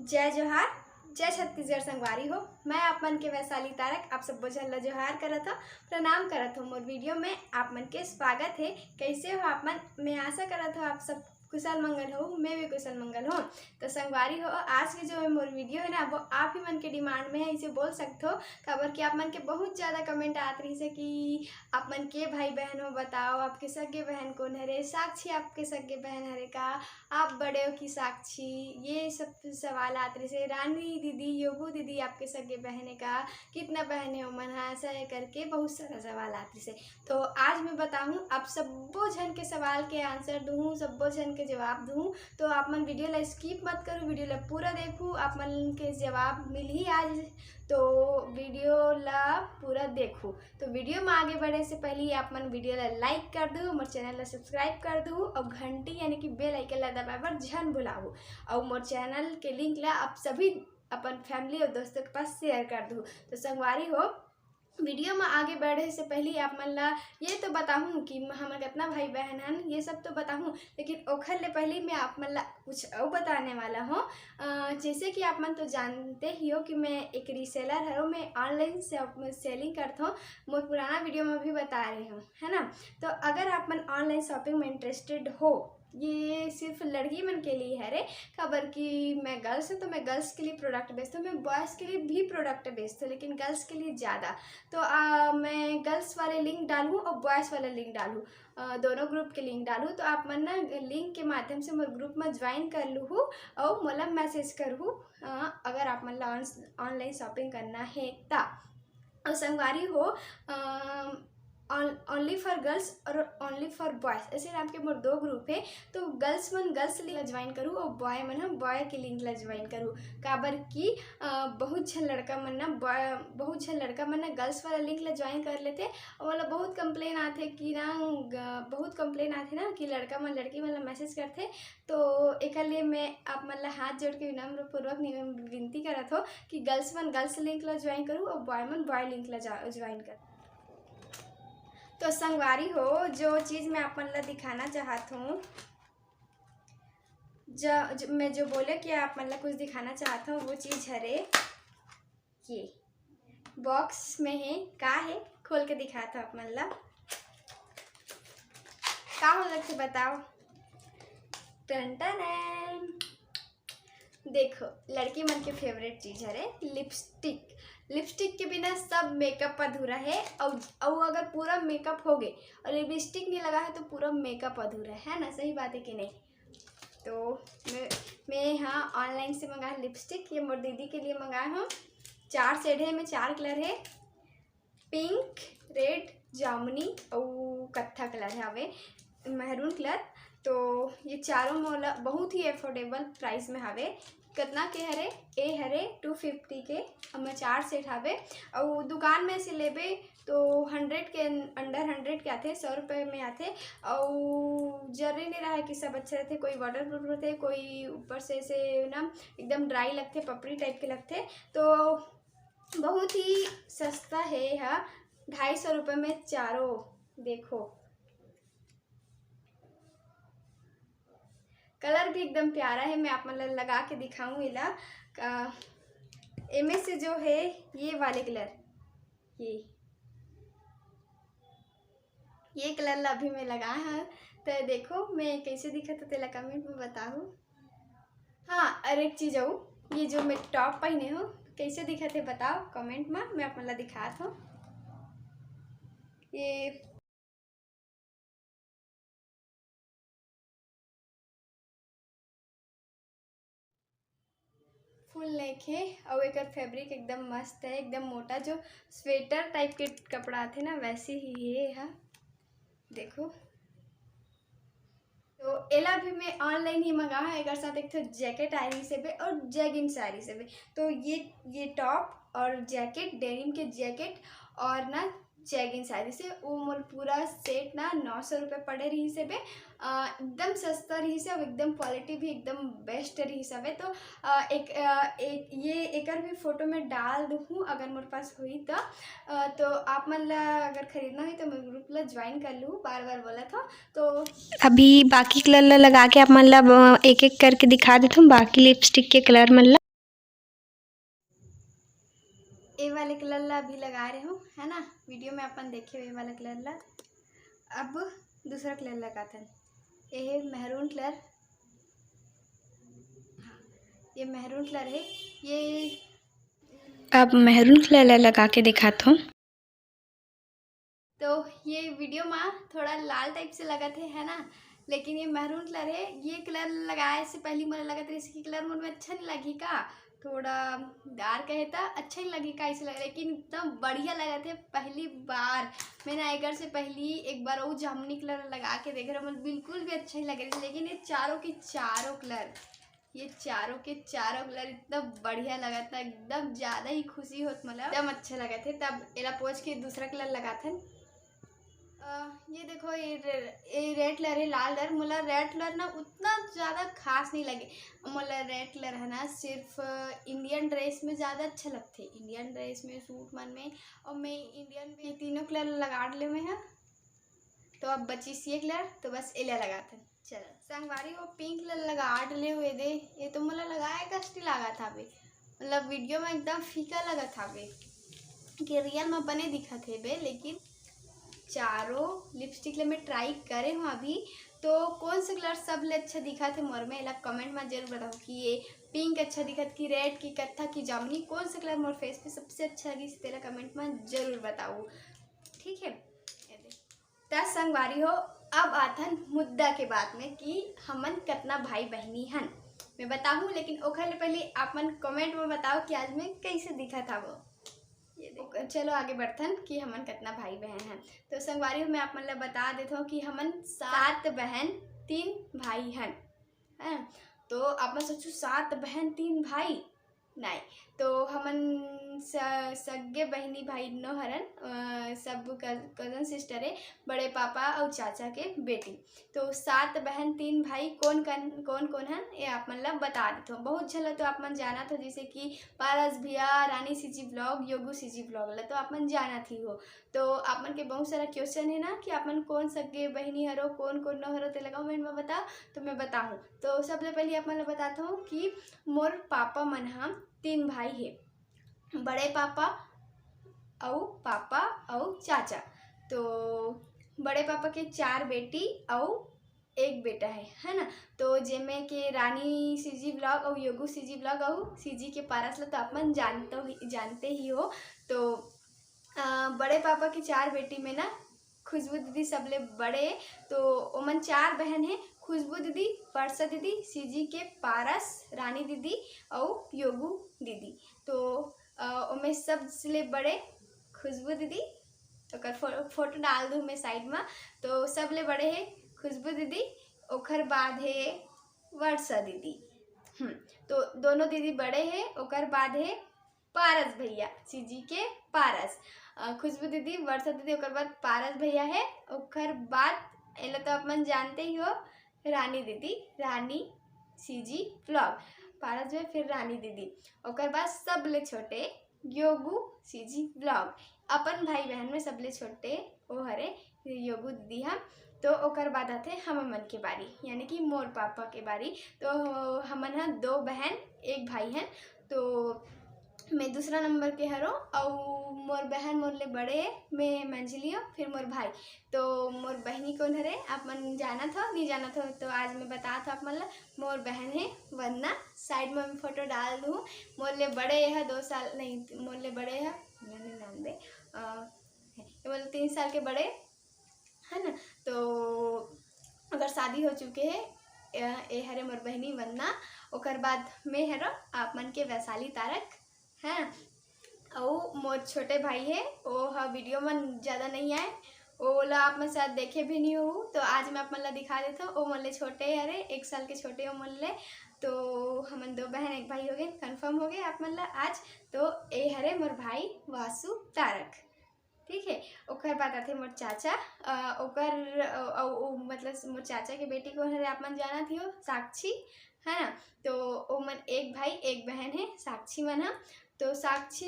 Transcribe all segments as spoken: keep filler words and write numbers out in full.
जय जोहार, जय छत्तीसगढ़ संगवारी हो। मैं आप मन के वैशाली तारक, आप सब्बो झन ला जोहार करत हो, प्रणाम करत हो। मोर वीडियो में आप मन के स्वागत हे। कैसे हो आप मन? मैं आशा करत हो आप सब कुशल मंगल हो, मैं भी कुशल मंगल हो। तो संगवारी हो, आज के जो मोर वीडियो है ना, वो आप ही मन के डिमांड में है, इसे बोल सकते हो, काबर कि आप मन के बहुत ज़्यादा कमेंट आत रहिस है कि आप मन के भाई बहन हो, बताओ आपके सगे बहन कौन हरे, साक्षी आपके सगे बहन हरे का, आप बड़े हो कि साक्षी, ये सब सवाल आत रहिस है। रानी दीदी, योगू दीदी आपके सगे बहन है का, कितना बहन है ओमन हा, ऐसा है करके बहुत सारा सवाल आत रहिस है। तो आज मैं बताहूँ आप सब्बो झन के सवाल के आंसर दूँ, सब्बो झन के जवाब दूँ। तो आप मन वीडियो ला स्किप मत करू, वीडियो ला पूरा देखू, आप मन के जवाब मिलही आज। तो वीडियो ला पूरा देखू। तो वीडियो में आगे बढ़े से पहले आप मन वीडियो ला लाइक कर दू, मोर चैनल ला सब्सक्राइब कर दू और घंटी यानी कि बेल आइकन ला दबाए बर झन भुलाहू। और मोर चैनल के लिंक ला आप सभी अपन फैमिली और दोस्तों के पास शेयर कर दू। तो संगवारी हो, वीडियो में आगे बढ़े से पहले आप मन ला ये तो बताहूँ कि हमर कितना भाई बहन हन, ये सब तो बताहूँ, लेकिन ओखर ले पहले मैं आप मन ला कुछ और बताने वाला हूँ। अ, जैसे कि आप मन तो जानते ही हो कि मैं एक रीसेलर हूँ, मैं ऑनलाइन सेलिंग करता हूँ। मोर पुराना वीडियो में भी बता रहे हूँ, है ना। तो अगर आप मन ऑनलाइन शॉपिंग में इंटरेस्टेड हो, ये सिर्फ लड़की मन के लिए हरे, काबर कि मैं गर्ल्स हूँ, तो मैं गर्ल्स के लिए प्रोडक्ट बेचती हूँ, मैं बॉयज़ के लिए भी प्रोडक्ट बेचती हूँ, लेकिन गर्ल्स के लिए ज़्यादा। तो आ, मैं गर्ल्स वाले लिंक डालूँ और बॉयज़ वाला लिंक डालूँ, अ, दोनों ग्रुप के लिंक डालूँ। तो आप मन ना लिंक के माध्यम से मोर ग्रुप में ज्वाइन कर लूहू और मोला मैसेज करहू, अ, अगर आप मन ला ऑन-, ऑनलाइन शॉपिंग करना है ता। और संगवारी हो, अ, ओनली फॉर गर्ल्स और ओनली फॉर बॉयज़, ऐसे नाम के मोर दो ग्रुप है। तो गर्ल्स मन गर्ल्स लिंक ला ज्वाइन करू और बॉय मन हम बॉय के लिंक ला ज्वाइन करू। काबर कि अ, बहुत झन लड़का मन ना बॉय बहुत झन लड़का मन ना गर्ल्स वाला लिंक ला ज्वाइन कर लेथे और ओला बहुत कंप्लेन आथे कि ना ग- बहुत कंप्लेन आथे ना कि लड़का मन लड़की मन ला मैसेज करथे। तो एकर लिए मैं आप मन ला हाथ जोड़ के विनम्र पूर्वक निवेदन विनती करत हो कि गर्ल्स मन गर्ल्स लिंक ला ज्वाइन करू और बॉय मन बॉय लिंक ला ज्वाइन कर। तो संगवारी हो, जो चीज़ मैं आप मन ला दिखाना चाहत हूँ, ज-, ज-, मैं जो बोले कि आप मन ला कुछ दिखाना चाहत हूँ, वो चीज़ हरे ये बॉक्स में है। का है, खोल के दिखात हूँ आप मन ला। का हो लगथे बताओ? टन टन। देखो, लड़की मन के फेवरेट चीज़ हरे लिपस्टिक। लिपस्टिक के बिना सब मेकअप अधूरा है। और, और अगर पूरा मेकअप हो गए और लिपस्टिक नहीं लगा है तो पूरा मेकअप अधूरा है, है ना? सही बात है कि नहीं? तो मैं, मैं हाँ ऑनलाइन से मंगाए लिपस्टिक, ये मोर दीदी के लिए मंगाए हूँ। चार शेड है, मैं चार कलर है, पिंक, रेड, जामुनी और कत्था कलर हवे, मैरून कलर। तो ये चारों मोला बहुत ही अफोर्डेबल प्राइस में हवे। कितना के हरे? ए हरे टू फिफ्टी के, अब मैं चार सेट हवे। और दुकान में से लेबे तो हंड्रेड के अंडर, हंड्रेड के आथे, सौ रुपये में आथे। और जरूरी नहीं रहा कि सब अच्छा रहते, कोई वाटर प्रूफ रहते, कोई ऊपर से ऐसे ना एकदम ड्राई लगते, पपड़ी टाइप के लगते। तो बहुत ही सस्ता है यह, ढाई सौ रुपये में चारों। देखो, कलर भी एकदम प्यारा है। मैं आप मन ला लगा के दिखाऊँ एला। का, एमे से जो है ये वाले कलर, ये ये कलर ला अभी मैं लगाए हव, तो देखो मैं कैसे दिखत हो तेला कमेंट में बताहू। हाँ, और एक चीज़ और, ये जो मैं टॉप पहने हूँ कैसे दिखत है बताओ कमेंट में, मैं आप मन ला दिखात हूँ। ये फुल नेक हे, अउ एकर फैब्रिक एकदम मस्त है, एकदम मोटा, जो स्वेटर टाइप के कपड़ा आथे ना, वैसे ही हे एहा। देखो, तो एला भी मैं ऑनलाइन ही मंगा हूँ। एकर साथ एक ठो जैकेट आए रहिस हवे और जेगिंग्स आए रहिस हवे। तो ये, ये टॉप और जैकेट, डेनिम के जैकेट और ना जेगिंग्स आए रहिस हे, वो मोर पूरा सेट ना नौ सौ रुपये पड़े रहिस हवे। अ, एकदम सस्ता रहिस हे, एकदम क्वालिटी भी एकदम बेस्ट रहिस हवे। तो अ, एक, अ, एक, ये एकर भी फोटो मैं डाल दूँ अगर मोर पास हुई तो। अ, तो आप मन ला अगर खरीदना हुई तो मोर ग्रुप ला ज्वाइन कर लू, बार बार बोला था। तो अभी बाकी कलर ला लगा के आप मन ला, अ, एक एक करके दिखा देता हूँ, बाकी लिपस्टिक के कलर मन ला। ये वाले कलर ला अभी लगा रहे हूँ, है ना, वीडियो में अपन देखे हुए वाला कलर ला। अब दूसरा कलर लगाथन, ये है मैरून कलर, ये मैरून कलर है। ये अब मैरून कलर ला लगा के दिखात हूँ। तो ये वीडियो में थोड़ा लाल टाइप से लगत है, है ना, लेकिन ये मैरून कलर है। ये कलर लगाए से पहली मोला लगत रहिस कि कलर मोर में अच्छा नहीं लगी का, थोड़ा डार्क है तो अच्छा नहीं लगी का, ऐसे लग, लेकिन एकदम बढ़िया लगत है। पहली बार मैं ना एकर से पहली एक बार वो जामुनी कलर लगा के देख रहा हूँ, मोला बिल्कुल भी अच्छा नहीं लग रहा, लेकिन ये चारों के चारों कलर, ये चारों के चारों कलर इतना बढ़िया लगत था, एकदम ज़्यादा ही खुशी होत, मतलब एकदम अच्छा लगत है। तब एला पोंछ के दूसरा कलर लगाथन। अ, ये देखो, ये रे-, ये रेड कलर है, लाल कलर। मोला रेड कलर ना उतना ज़्यादा खास नहीं लगे। मोला रेड कलर है ना सिर्फ इंडियन ड्रेस में ज़्यादा अच्छा लगथे, इंडियन ड्रेस में, सूट मन में। और मैं इंडियन में तीनों कलर लगा ले मैं, हाँ। तो अब बचिस ये कलर, तो बस एला लगाथन। चलो संगवारी हो, पिंक कलर लगा ले हुए दे, ये तो मोला लगाए कस नहीं लागत हवे, मतलब वीडियो में एकदम फीका लगत हवे, कि रियल में बने दिखत हेबे, लेकिन चारों लिपस्टिक ले मैं ट्राई करे हूँ अभी। तो कौन सा कलर सबले अच्छा दिखत हे मोर में, एला कमेंट में जरूर बताओ कि ये पिंक अच्छा दिखत कि रेड कि कत्था कि जामुनी, कौन सा कलर मोर फेस पे सबसे अच्छा लगिस, तेला कमेंट में जरूर बताओ, ठीक है। ये दे। त संगवारी हो, अब आथन मुद्दा के बात में कि हमन कतना भाई बहिनी हन। मैं बताहूँ, लेकिन ओखर ले पहले आप मन कमेंट में बताओ कि आज मैं कैसे दिखत हवो। ये देखो, चलो आगे बढ़थन कि हमन कतना भाई बहन हन। तो संगवारी हो, मैं आप मन ला बता देत हूँ कि हमन सात बहन तीन भाई हन। हैं? तो आप मन सोचो, सात बहन तीन भाई? नहीं, तो हमन स-, सग्गे बहिनी भाई नो हरन, अ, सब कज-, कजन सिस्टर है, बड़े पापा अउ चाचा के बेटी। तो सात बहन तीन भाई कौन कन-, कौन कौन हन, ये आप मन ला बता देथो। बहुत झन ला तो आप मन जानत हो, जैसे कि पारस भैया, रानी सीजी ब्लॉग, योगू सीजी ब्लॉग ला तो आप मन जानत ही हो। तो आप मन के बहुत सारा क्वेश्चन है ना कि आप मन कौन सग्गे बहिनी हरो, कौन कौन नो हरो, तेला कमेंट में बताओ, तो मैं बताहूँ। तो सबले पहले आप मन ला बताता हूँ कि मोर पापा मन ह तीन भाई हे, बड़े पापा अउ पापा अउ चाचा। तो बड़े पापा के चार बेटी अउ एक बेटा है, है ना। तो जेमे के रानी सीजी ब्लॉग अउ योगू सीजी ब्लॉग अउ सीजी के पारस ला तो आप मन जानते ही, जानते ही हो। तो अ, बड़े पापा के चार बेटी में ना खुशबू दीदी सबले बड़े, तो ओमन चार बहन हैं, खुशबू दीदी, वर्षा दीदी, सीजी के पारस, रानी दीदी अउ योगू दीदी। तो अ, ओमे सबले बड़े खुशबू दीदी, ओकर फो-, फोटो डाल दूँ मैं साइड में। तो सबले बड़े है खुशबू दीदी, ओकर बाद है वर्षा दीदी। हम्म, तो दोनों दीदी बड़े है, ओकर बाद है पारस भैया, सीजी के पारस। अ, खुशबू दीदी, वर्षा दीदी, ओकर बाद पारस भैया है, ओकर बाद एला तो आप मन जानते ही हो, रानी दीदी, रानी सीजी ब्लॉग, पारस भैया, फिर रानी दीदी। ओकर बाद सबले छोटे योगू सीजी ब्लॉग, अपन भाई बहन में सबले छोटे वो हरे योगू दीदी ह। तो ओकर बाद आथे हम मन के बारी, यानी कि मोर पापा के बारी। तो हमन ह दो बहन एक भाई हन। तो मैं दूसरा नंबर के हरो, अउ मोर बहन मोर ले बड़े हे, मैं मंझली हूँ, फिर मोर भाई। तो मोर बहनी कौन हरे, आप मन जानत हो, नहीं जानत हो, तो आज मैं बतात हो आप मन ला। मोर बहन है वंदना, साइड में मैं फोटो डाल दूँ। मोर ले बड़े है दो साल, नहीं, मोर ले बड़े है, मैंने नाम दे, अ, ये बोले तीन साल के बड़े, है ना। तो अगर शादी हो चुके है, ए, ए हरे मोर बहनी वंदना, ओकर बाद मैं हरो आप मन के वैशाली तारक, हैं। अउ मोर छोटे भाई है, वो ह वीडियो में ज़्यादा नहीं आए, ओला आप मन शायद देखे भी नहीं हो। तो आज मैं आप मन ला दिखा देता हूँ, वो मोर ले छोटे हरे, एक साल के छोटे हो मोर ले। तो हमन दो बहन एक भाई हो गए, कंफर्म हो गए आप मन ला आज। तो ए हरे मोर भाई वासु तारक, ठीक है। ओकर बाद आथे मोर चाचा, अ, ओकर, अ, अ, ओ, मतलब मोर चाचा के बेटी कौन हरे आप मन जानत ही हो, साक्षी, है ना। तो ओमन एक भाई एक बहन है साक्षी मन ह। तो साक्षी,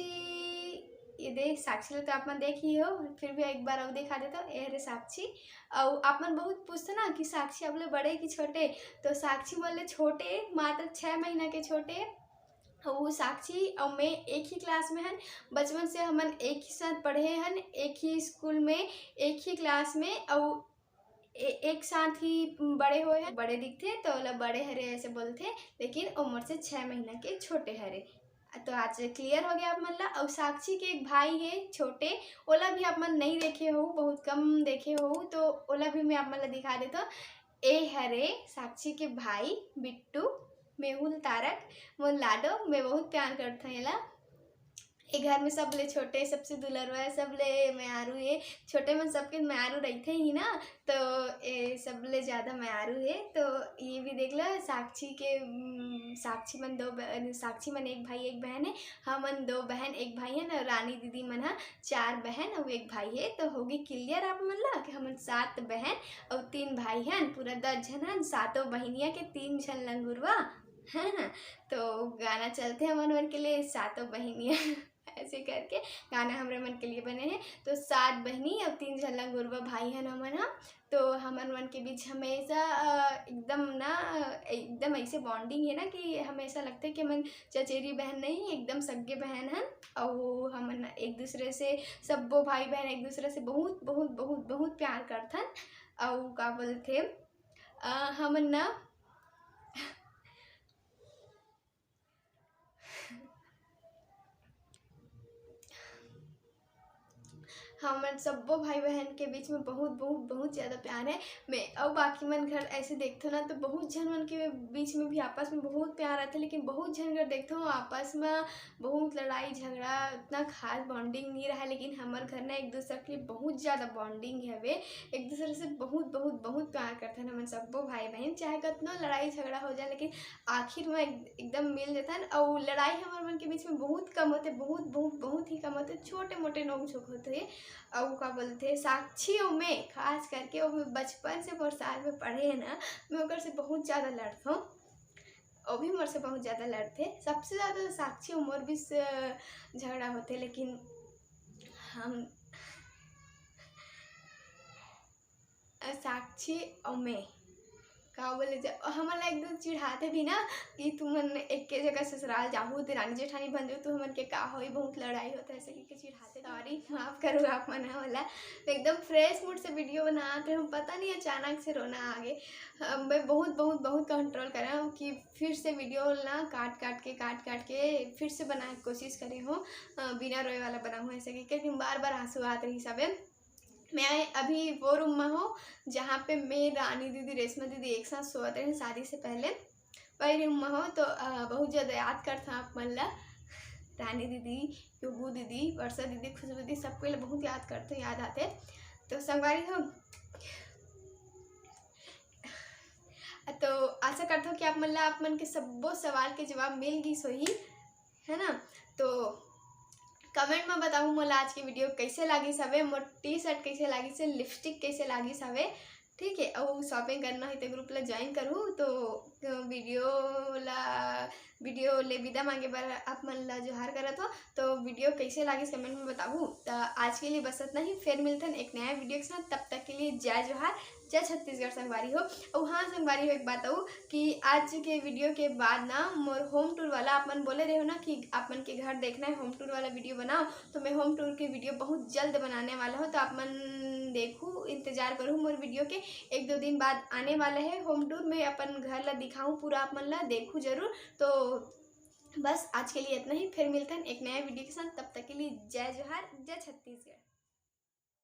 ये दे साक्षी ला तो आप मन देख ही हो, फिर भी एक बार अउ दिखा देता हूँ। ये हरे साक्षी, अउ आप मन बहुत पूछते ना कि साक्षी आप ले बड़े कि छोटे, तो साक्षी मोर ले छोटे, मात्र छः महीना के छोटे, अउ साक्षी अउ मैं एक ही क्लास में हन। बचपन से हमन एक ही साथ पढ़े हन, एक ही स्कूल में, एक ही क्लास में, अउ ए-, एक साथ ही बड़े होए हन। बड़े दिखथे तो ओला बड़े हरे ऐसे बोलथे, लेकिन वो मोर से छः महीना के छोटे हरे। तो आज क्लियर हो गया आप मन ला। अउ साक्षी के एक भाई हे छोटे, ओला भी आप मन नहीं देखे हो, बहुत कम देखे हो, तो ओला भी मैं आप मन ला दिखा देता हूँ। ए हरे साक्षी के भाई बिट्टू, मेहुल तारक, मोर लाडो, मैं बहुत प्यार करथों एला। ए घर में सबले छोटे, सबसे दुलरवा, सबले मयारू हे। छोटे मन सबके मयारू रहिथे ही ना, तो ए सबले ज़्यादा मयारू हे। तो ये भी देख लो, साक्षी के, उम, साक्षी मन दो ब-, साक्षी मन एक भाई एक बहन हे, हमन दो बहन एक भाई हन, अउ रानी दीदी मन ह चार बहन अउ एक भाई हे। तो होगे क्लियर आप मन ला कि हमन सात बहन अउ तीन भाई हन, पूरा दस झन हन, सातों बहिनिया के तीन झन लंगुरवा, है ना? तो गाना चलथे हमन मन के लिए सातों बहिनिया ऐसे करके गाना हमरे मन के लिए बने हे। तो सात बहिनी अउ तीन झन लंगुरवा भाई हन हमन ह। तो हमन मन के बीच हमेशा, अ, एकदम ना, अ, एकदम ऐसे बॉन्डिंग हे ना कि हमेशा लगथे कि हमन चचेरी बहन नहीं, एकदम सगे बहन हन। अउ हमन एक दूसरे से, सब्बो भाई बहन एक दूसरे से बहुत, बहुत, बहुत, बहुत प्यार करथन। अउ का बोलथे, अ, हमन ना हमन सब्बो भाई बहन के बीच में बहुत, बहुत, बहुत ज़्यादा प्यार है। मैं अउ बाकी मन घर ऐसे देखथों ना, तो बहुत झन मन के बीच में भी आपस में बहुत प्यार आथे, लेकिन बहुत झन घर देखथों आपस में बहुत लड़ाई झगड़ा, उतना खास बॉन्डिंग नहीं रहा। लेकिन हमर घर ना एक दूसरे के लिए बहुत ज़्यादा बॉन्डिंग हवे, एक दूसरे से बहुत, बहुत, बहुत प्यार करथन हमन सब्बो भाई बहन, चाहे कतनो लड़ाई झगड़ा हो जाए, लेकिन आखिर में एक-, एकदम मिल जथन। अउ लड़ाई हमर मन के बीच में बहुत कम होथे, बहुत, बहुत, बहुत ही कम होथे, छोटे मोटे नोक झोंक होथे। अउ का बोलथे, साक्षी अउ मैं, खास करके वो बचपन से मोर साथ में पढ़े है ना, मैं ओकर से बहुत ज़्यादा लड़थों, वो भी मोर से बहुत ज़्यादा लड़थे। सबसे ज़्यादा तो साक्षी अउ मोर बीच, अ, झगड़ा होथे, लेकिन हम अ, साक्षी अउ मैं, का बोले जा-, हमन ला एकदम चिढ़ाथे भी ना कि तुमन एके जगह ससुराल जाहू, देरानी जेठानी बन जाहू, तो हमन के का होई, बहुत लड़ाई होथे, ऐसे कहिके चिढ़ाथे। सॉरी, माफ करू आप मन ह मोला, एकदम फ्रेश मूड से वीडियो बनात रहे हूँ, पता नहीं अचानक से रोना आ गे। अ, मैं बहुत, बहुत, बहुत कंट्रोल करे हूँ कि फिर से वीडियो ला काट काट के, काट काट के फिर से बनाए के कोशिश करे हूँ, अ, बिना रोए वाला बनाहूँ, ऐसे कहिके, लेकिन बार बार आंसू आत रही सबे। मैं अभी वो रूम में हूँ, जहाँ पे मैं, रानी दीदी, रेशमा दीदी एक साथ सोवत रहे शादी से पहले। वही रूम में हूँ, तो, अ, बहुत ज़्यादा याद करता आप मन ला। रानी दीदी, युगू दीदी, वर्षा दीदी, खुशबू दीदी, सबको ला बहुत याद करते, याद आते। तो संगवारी हो, तो आशा करता हूँ कि आप मन ला, आप मन के सब्बो सवाल के जवाब मिल गिस होही, है ना? तो कमेंट में बताहू मोला आज के वीडियो कैसे लागिस हवे, मोर टी शर्ट कैसे लागिस हे, लिपस्टिक कैसे लागिस हवे, ठीक है। अउ शॉपिंग करना है तो ग्रुप ला ज्वाइन करू। तो वीडियो ला, वीडियो ले विदा मांगे बर आप मन ला जोहार करत हो। तो वीडियो कैसे लागिस कमेंट में बताहू। तो आज के लिए बस इतना ही, फिर मिलथन एक नया वीडियो के साथ। तब तक के लिए जय जोहार, जय छत्तीसगढ़ संगवारी हो। अउ हाँ संगवारी हो, एक बात अउ कि आज के वीडियो के बाद ना मोर होम टूर वाला, आप मन बोले रहे हो ना कि आप मन के घर देखना है, होम टूर वाला वीडियो बनाओ, तो मैं होम टूर के वीडियो बहुत जल्द बनाने वाला हूँ। तो आप मन देखू, इंतजार करू मोर वीडियो के, एक दो दिन बाद आने वाला है होम टूर। मैं अपन घर ला दिखाऊँ पूरा, आप मन ला देखू जरूर। तो बस आज के लिए इतना ही, फिर मिलते हैं एक नया वीडियो के साथ। तब तक के लिए जय जोहार, जय छत्तीसगढ़।